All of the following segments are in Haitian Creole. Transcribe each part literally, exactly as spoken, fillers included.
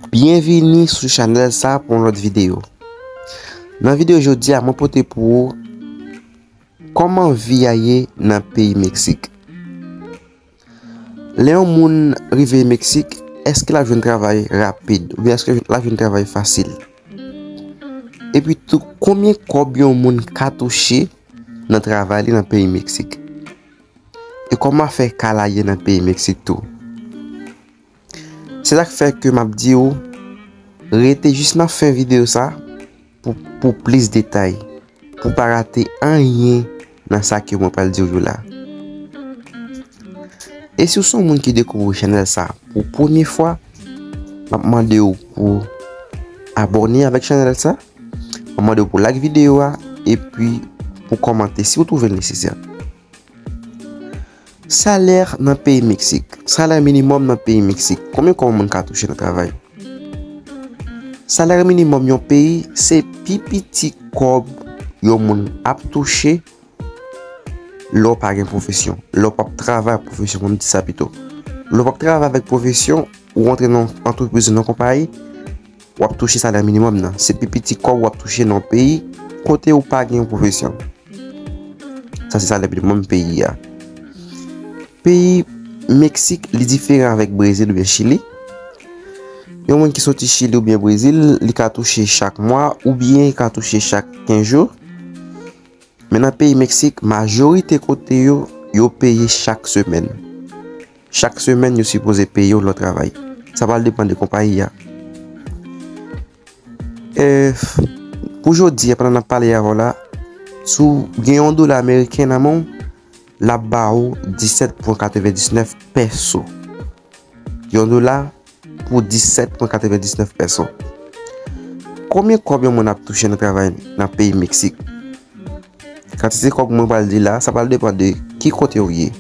Byenvini sou chanèl sa pou yon lòt videyo. Nan videyo jodi a, mwen pote pou ou kòman vi a ye nan peyi Meksik. Lè yon moun rive Meksik, èske l ap jwenn travay rapid oubyen èske l ap jwenn travay fasil? Epi tou, konbyen kòb yon moun ka touche nan travay li nan peyi Meksik? E kòman afè kay la ye nan peyi Meksik tou? Se sa k fè ke m ap di w, rete jis nan fen videyo sa pou, pou plis detay, pou pa rate anyen nan sa ke mwen pral di w yo la. E si w se yon moun ki dekouvri chanèl sa pou premye fwa, m ap mande w pou abòne avèk chanèl sa, m ap mande w pou like videyo a, epi pou kòmante si w twouve l nesesè. Salè nan peyi Meksik. Salè minimòm nan peyi Meksik. Konbyen kòb yon moun ka touche nan travay? Salè minimòm yon peyi, se pi piti kòb yon moun ap touche lè w pa gen pwofesyon, lè w p ap travay ak pwofesyon, pou m di sa pito. Lè w p ap travay avèk pwofesyon, ou rantre nan yon antrepriz, nan yon konpayi, w ap touche salè minimòm nan. Se pi piti kòb w ap touche nan yon peyi kote ou pa gen yon pwofesyon. Sa se salè minimòm peyi a. Peyi Meksik, li diferan avèk Brezil oubyen Chili. Yon moun ki soti Chili oubyen Brezil, li ka touche chak mwa oubyen li ka touche chak kenz jou. Men nan peyi Meksik, majorite kote yo, yo peye chak semèn. Chak semèn, yo sipoze peye w lè w travay. Sa pral depann de konpayi a. E, pou jodi a, pandan n ap pale avè w la, si w gen yon dola ameriken nan men w, l ap ba ou disèt pwen katrevendiznèf pèso. Yon dola pou disèt pwen katrevendiznèf pèso. Konbyen kòb yon moun ap touche nan travay nan peyi Meksik? Kantite kòb mwen pral di la, sa pral depann de ki kote w ye.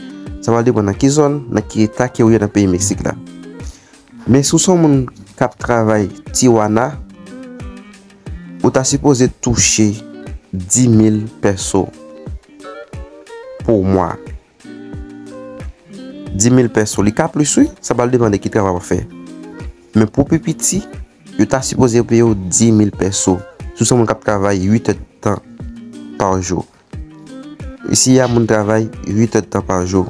Sa pral depann nan ki zòn, nan ki eta ke w ye nan peyi Meksik la. Men si w se yon moun k ap travay Tijuana, ou ta sipoze touche dis mil pèso pou mwa. Dis mil pèso, li ka plis wi, sa pral depann de ki travay w ap fè. Men pou pi piti, yo ta sipoze peye w dis mil pèso. Si w se yon moun k ap travay uit èdtan pa jou. Isi a, moun travay uit èdtan pa jou.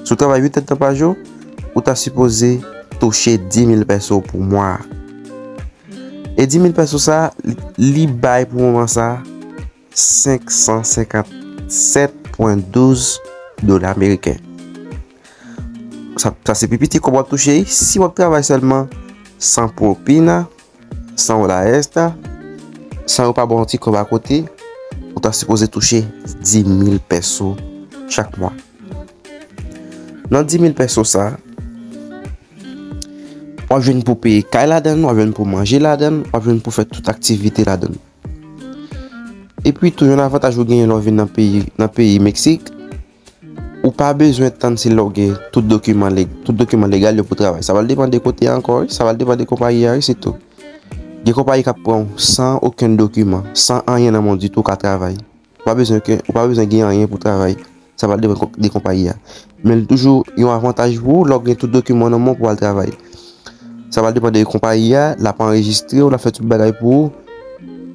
Si w travay uit èdtan pa jou, ou ta sipoze touche dis mil pèso pou mwa a. E dis mil pèso sa, li, li bay pou moman sa, senk san senkant sèt pwen douz dola ameriken. Sa, sa se pi piti kòb w ap touche, si w ap travay sèlman san pwopina, san hora extra, san yo pa ba w yon ti kòb akote, ou ta sipoze touche dis mil pèso chak mwa. Nan dis mil pèso sa, w ap jwenn pou peye kay ladan l, w ap jwenn pou manje ladan l, w ap jwenn pou fè tout aktivite ladan l. Epi tou, yon avantaj ou genyen lè w vin nan peyi, nan peyi Meksik, ou pa bezwen tann si lè w gen tout dokiman leg-, tout dokiman legal yo pou travay. Sa pral depann de kote a ankò, wi. Sa pral depann de konpayi a, wi, sitou. Gen konpayi k ap pran w san okenn dokiman, san anyen nan men w ditou, w ka travay. Ou pa bezwen ke, ou pa bezwen gen anyen pou travay. Sa pral depann de konpayi a. Men l toujou yon avantaj pou ou lè w gen tout dokiman nan men w pou w al travay. Sa pral depann de konpayi a, l ap anrejistre w, l ap fè tout bagay pou ou.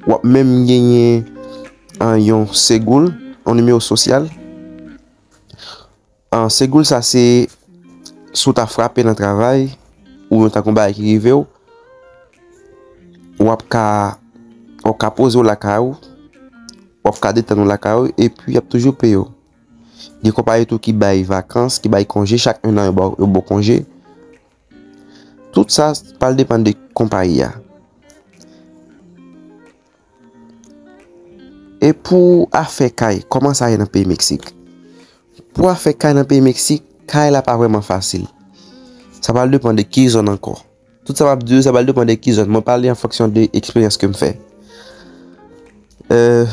W ap menm genyen, an, yon segul, yon nimewo sosyal. An, segul sa se si w ta frape nan travay, oubyen w ta gen yon bagay ki rive w, w ap ka, w ap ka poze w lakay ou, w ap ka detann ou lakay ou, epi y ap toujou peye w. Gen konpayi tou ki bay vakans, ki bay konje, chak enn an yo ba w, yo ba w konje. Tout sa pral depann de konpayi a. E pou afè kay, kòman sa ye nan peyi Meksik? Pou afè kay nan peyi Meksik, kay la pa vrèman fasil. Sa pral depann de ki zòn ankò. Tout sa m ap di yo, sa pral depann de ki zòn. Mwen pale an fonksyon de eksperyans ke m fè. Euh,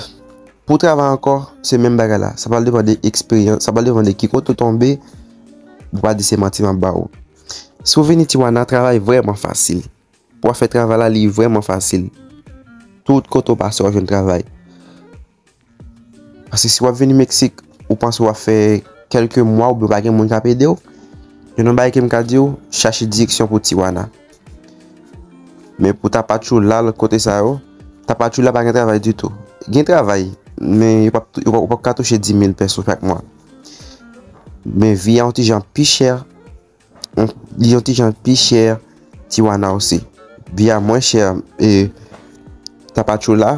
pou travay ankò, se menm bagay la. Sa pral depann de eksperyans, sa pral depann de ki kote w tonbe. Mwen pa di se manti m ap ba ou. Si w vini Tijuana, travay vrèman fasil. Pou w fè travay la, li vrèman fasil. Tout kote w pase, w ap jwenn travay. Paske si w ap vini Meksik, ou panse w ap fè kèlke mwa oubyen w pa gen moun k ap ede w, gen yon bagay ke m ka di w, chache direksyon pou Tijuana. Men pou Tapachula, lòt kote sa yo, Tapachula pa gen travay ditou. Gen travay, men yo p ap, yo p ap, ou p ap ka touche dis mil peso chak mwa. Men vi a yon ti jan pi chè, yon, li yon ti jan pi chè Tijuana osi. Vi a mwen chè e Tapachula,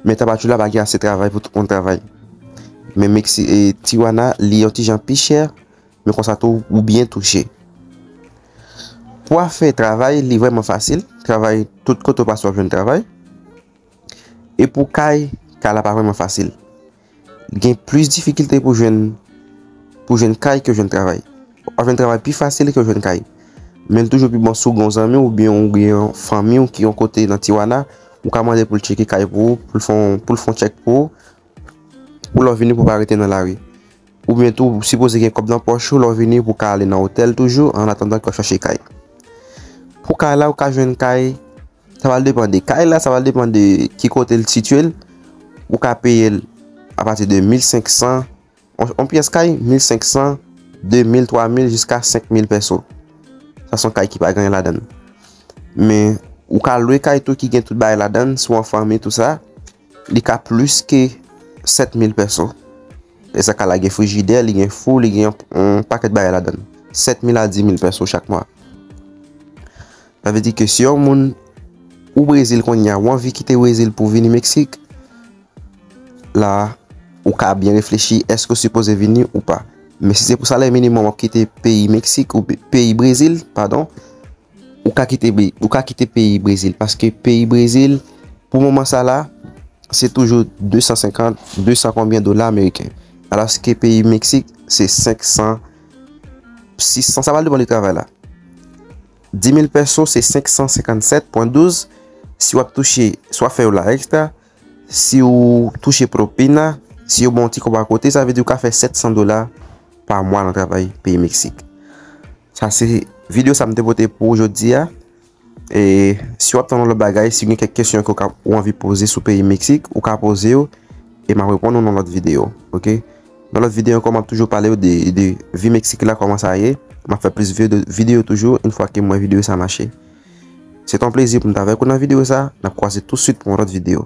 men Tapachula pa gen ase travay pou tout moun travay. Men Meksi, e Tijuana, li yon ti jan pi chè, men konsa tou ou byen touche. Pou afè travay, li vrèman fasil. Travay, tout kote w pase w ap jwenn travay. E pou kay, kay la pa vrèman fasil. Gen plis difikilte pou jwenn, pou jwenn kay ke jwenn travay. W ap jwenn travay pi fasil ke jwenn kay. Men l toujou pi bon si w gen yon zanmi w oubyen w gen yon fanmi w ki yon kote nan Tijuana, ou ka mande pou l tcheke kay pou ou, pou l fè yon, pou l fè yon tchèk pou ou, pou lè w vini pou w pa rete nan lari. Oubyen tou, ou sipoze gen kòb nan pòch ou, lè w vini pou w ka ale nan otèl toujou, an atandan ke w ap chache kay. Pou kay la, ou ka jwenn kay, sa va depann de kay la, sa va depann de ki kote l sitiye l. Ou ka peye l apati de mil senk san, yon, yon pyès kay, mil senk san, de mil, twa mil, jiska senk mil peso. Sa se yon kay ki pa gen anyen ladan l. Men, ou ka lwe kay tou ki gen tout bagay ladan l, si w an fanmi, tou sa, li ka plis ke sèt mil peso. E sa kay la gen frijidè, li gen fou, li gen yon, yon pakèt bagay ladan l. Sèt mil a dis mil peso chak mwa. Sa vle di ke si yon moun ou Brezil kounye a, ou anvi kite Brezil pou vini Meksik, la, ou ka byen reflechi, èske w sipoze vini ou pa. Men si se pou salè minimòm w ap kite peyi Meksik ou pe-, peyi Brezil, padon, ou ka kite, Bre-, ou ka kite peyi Brezil. Paske peyi Brezil, pou moman sa la, se toujou de san senkant, de san konbyen dola ameriken. Alòske peyi Meksik, se senk san, sis san, sa va depann de travay la. Dis mil peso, se senk san senkannsèt pwen douz. Si w ap touche, si w ap fè yo la ekstra, si w touche propina, si yo ba w yon ti kòb akote, sa vle di w ka fè sèt san dola pa mwa nan travay peyi Meksik. Sa se videyo sa m te pote pou ou jodi a. E si w ap tann yon lòt bagay, si gen kèk kesyon ke w ka, ou anvi poze sou peyi Meksik, ou ka poze yo, e m ap reponn ou nan lòt videyo, oke? Nan lòt videyo ankò, m ap toujou pale w de, de vi Meksik la, kòman sa ye. M ap fè plis videyo, videyo toujou, yon fwa ke m wè videyo sa mache. Se t yon plezi pou m t avèk ou nan videyo sa. N ap kwaze tousuit pou yon lòt videyo.